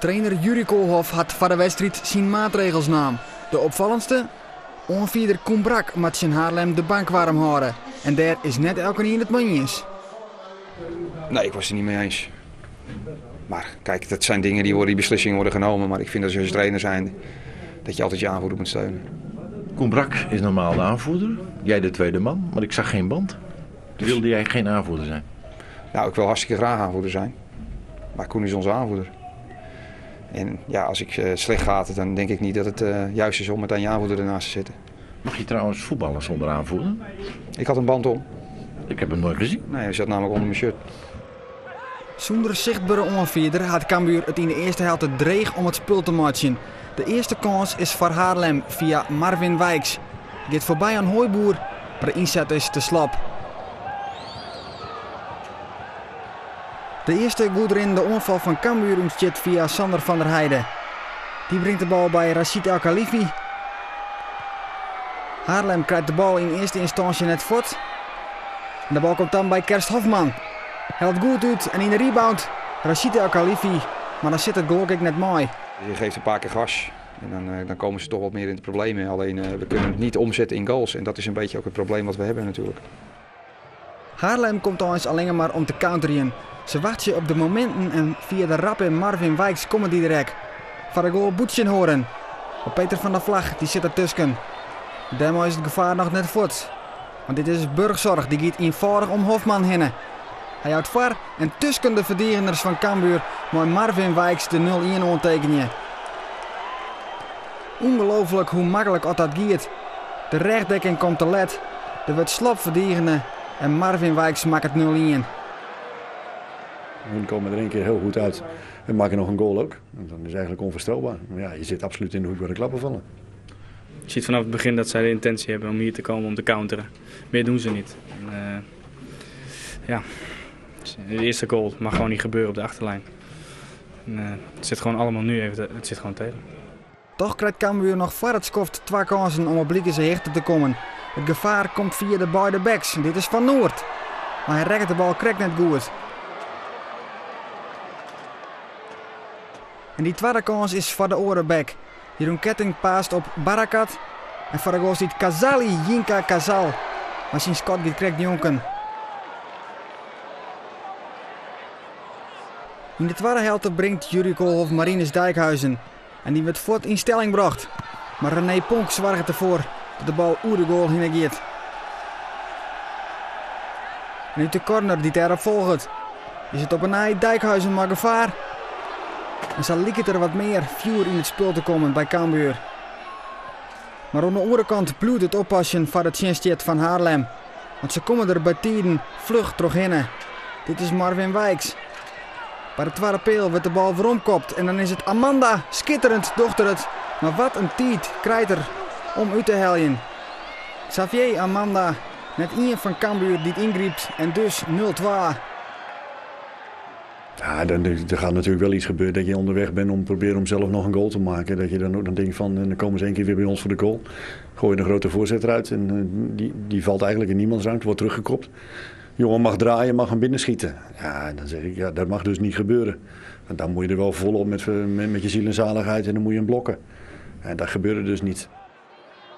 Trainer Jurrie Koolhof hat foar de wedstriid syn maatregels naam. De opfallendste? Oanfierder Koen Brack moat tsjin Haarlem de bank waarm hâlde. En dêr is net elkenien it mei iens. Nee, ik was het er niet mee eens. Maar kijk, dat zijn dingen die worden, die beslissingen worden genomen. Maar ik vind dat als je trainer zijn, dat je altijd je aanvoerder moet steunen. Koen Brack is normaal de aanvoerder. Jij de tweede man, maar ik zag geen band. Dus... Wilde jij geen aanvoerder zijn? Nou, ik wil hartstikke graag aanvoerder zijn. Maar Koen is onze aanvoerder. En ja, als ik eh, slecht gaat, dan denk ik niet dat het eh, juist is om met aan je aanvoerder ernaast te zitten. Mag je trouwens voetballen zonder aanvoerder? Ik had een band om. Ik heb hem nooit gezien. Nee, hij zat namelijk onder mijn shirt. Sûnder sichtbere oanfierder hat Cambuur it yn de earste helte dreech om it spul te meitsjen. De earste kâns is foar Haarlem fia Marvin Wijks. Giet foarby oan Hooiboer, mar de ynset is te slap. De earste goedrinnende oanfal fan Cambuur ûntstiet fia Sander van der Heide. Dy bringt de bal by Rachid El Khalifi. Haarlem krijt de bal yn earste ynstânsje net fuort. En de bal komt dan by Kerst Hofman. Hellet goed út en yn de rebound Rachid El Khalifi. Mar dan sit it gelok ek net mei. Je geeft een paar keer gas en dan, eh, dan komen ze toch wat meer in de problemen. Alleen eh, we kunnen het niet omzetten in goals. En dat is een beetje ook het probleem wat we hebben natuurlijk. Haarlem komt eins allinne mar om te counterjen. Se wachtsje op de mominten en fia de rappe Marvin Wijks komme dy der ek. Foar de goal Butchenhoorn. Op Peter van der Vlag, dy sit der tusken. Dêrmei is it gefaar noch net fuort. Want dit is Burgzorg, dy giet ienfâldich om Hofman hinne. Hy jout foar en tusken de ferdigeners fan Cambuur mei Marvin Wijks de 0-1 oantekenje. Ûngelooflik hoe maklik oft dat giet. De rêchdekking komt te let, der wurdt slop ferdigene en Marvin Wijks makket 0-1. Hun komen er één keer heel goed uit en maken nog een goal ook. En dan is het eigenlijk onvoorstelbaar. Maar ja, je zit absoluut in de hoek waar de klappen vallen. Je ziet vanaf het begin dat zij de intentie hebben om hier te komen om te counteren. Meer doen ze niet. En, uh, ja, de eerste goal mag gewoon niet gebeuren op de achterlijn. En, uh, het zit gewoon allemaal nu even, het zit gewoon tegen. Toch krijt Cambuur noch foar it skoft twa kânsen om op likense hichte te kommen. It gefaar komt fia de beide backs. Dit is Van Noord. Mar hy rekket de bal krekt net goed. En dy twadde kâns is foar de oare back. Jeroen Ketting paast op Barakat. En foar de goal stiet Kazali Yinka Kazal. Mar syn skot giet krekt njonken. Yn de twadde helte bringt Jurrie Koolhof Marinus Dijkhuizen. En dy wurdt fuort yn stelling brocht. Mar René Ponk soarget derfoar dat de bal oer de goal hinne giet. En út de corner dy't dêrop folget, is it op 'e nij Dijkhuizen mei gefaar. En sa liket der wat mear fjoer yn it spul te kommen by Cambuur. Mar oan de oare kant bliuwt it oppassen foar de tsjinstjit fan Haarlem. Want se komme der bytiden fluch trochhinne. Dit is Marvin Wijks. By de twadde peal wurdt de bal weromkopt en dan is it Amanda. Skitterend docht er it. Mar wat in tiid krijt er om út te heljen. Xavier Amanda, net ien fan Cambuur dy't yngrypt en dus 0-2. Ja, dan, er gaat natuurlijk wel iets gebeuren dat je onderweg bent om proberen om zelf nog een goal te maken. Dat je dan ook dan denkt van, en dan komen ze één keer weer bij ons voor de goal. Gooi je een grote voorzet eruit en eh, die, die valt eigenlijk in niemands ruimte, wordt teruggekopt. Jongen mag draaien, mag hem binnenschieten. Ja, en dan zeg ik, ja, dat mag dus niet gebeuren. Want dan moet je er wel volop met, met, met je ziel en zaligheid en dan moet je hem blokken. En dat gebeurde dus niet.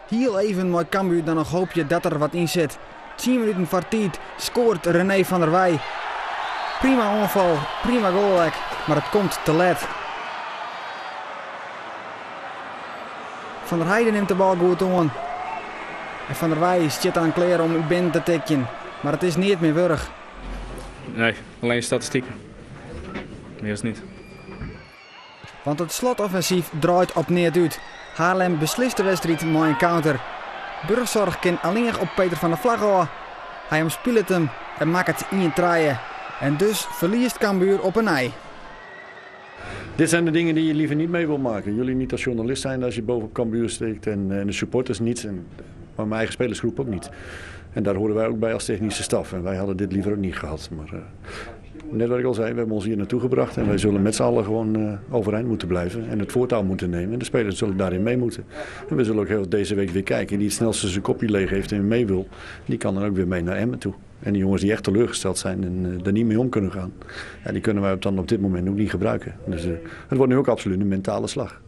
Hiel even mei Cambuur dan noch hoopje dat der wat yn sit. Tsien minuten foar tiid skoart René van der Weij. Prima oanfal, prima goal ek, mar it komt te let. Van der Heide nimt de bal goed oan. En Van der Weij stiet dan klear om út binnen te tikjen, mar it is neat mear wurdich. Nee, alleen statistieken. Mear is niet. Want it slotoffensyf draait op neat út. Haarlem beslist de wedstriid mei in counter. Burgzorg kin allinnich op Peter van der Vlag ôf. Hy omspilet him en makket 1-3. En dus ferliest Cambuur op 'e nij. Dit zijn de dingen die je liever niet mee wil maken. Jullie niet als journalist zijn als je boven op Cambuur steekt en, en de supporters niet. En, maar mijn eigen spelersgroep ook niet. En daar horen wij ook bij als technische staf. En wij hadden dit liever ook niet gehad. Maar uh, Net wat ik al zei, we hebben ons hier naartoe gebracht en wij zullen met z'n allen gewoon overeind moeten blijven en het voortouw moeten nemen. En de spelers zullen daarin mee moeten. En we zullen ook heel deze week weer kijken. Die het snelste zijn kopje leeg heeft en mee wil, die kan dan ook weer mee naar Emmen toe. En die jongens die echt teleurgesteld zijn en er niet mee om kunnen gaan, ja, die kunnen wij dan op dit moment ook niet gebruiken. Dus het wordt nu ook absoluut een mentale slag.